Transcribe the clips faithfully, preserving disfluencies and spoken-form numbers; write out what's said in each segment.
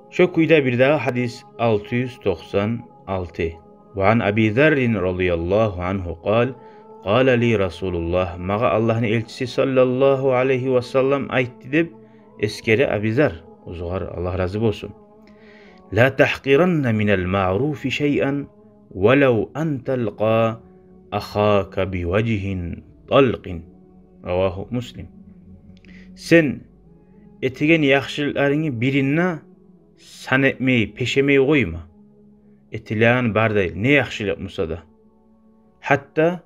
Шо кюйде бирдагъы гьадис алты юз токъсан алты. Ва ан Аби Заррин радияллагьу ангьу къал: къала ли Расулуллагь, магъа Аллагьны элчиси саллаллагьу алайгьи ва саллам айтды деп эсгере Аби Зар, оьзюгер Аллагь рази болсун: ла тагькъиранна минал маъруфи шайъан, валав ан талкъа ахака биважгьин талкъин. Равагьу Муслим. Сен этеген яхшылыкъларынгны бирин де сан этмей, пешемей къойма. Этилеген бар дагъы не яхшылыкъ буса да. Гьатта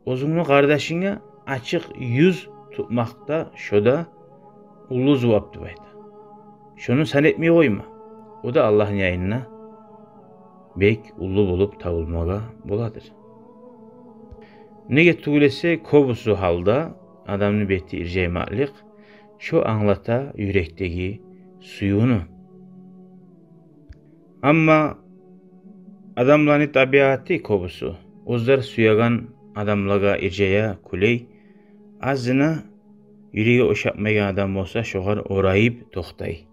оьзюнгню къардашынга ачыкъ юз тутмакъ да, шо да уллу зувап деп айта. Шону сан этмей къойма. О да Аллагьны янында бек уллу болуп табулмагъа боладыр. Неге тюгюл эсе, кёбюсю гьалда адамны бети иржаймакълыкъ, шо англата юрекдеги сюювню. Амма адамланы табиаты кёбюсю, оьзлер сюеген адамлагъа иржая, кюлей, азына юреги ошатмайгъан адам болса, шогъар орайып токътай.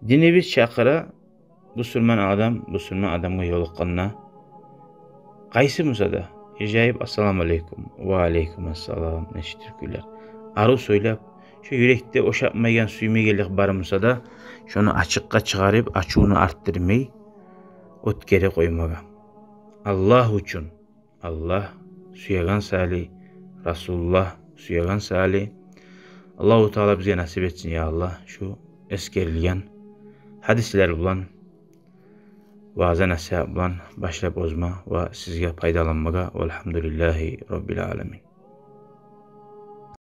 Динибиз чакъыра бусурман адам бусурман адамгъа ёлукъгъанда, къайсы буса да, иржайып: «Ассаламу алейкум, ва алейкум ассалам», нечик тюркюйлер. Арив сёйлеп, шо юрекде ошатмайгъан, сюймейгенлик бар буса да, шону ачыкъгъа чыгъарып, ачувну артдырмай, оьтгере къоймагъа. Аллагь учун, Аллагь сюеген саялы, Расулуллагь сюеген саялы. Аллагьу Таала бизге насип этсин, я Аллагь, шу эсгерилген гьадислер булан, ваъза-насигьат булан башлап оьзюме ва сизге пайдаланмагъа. Валгьамдулиллагьи раббил аламин.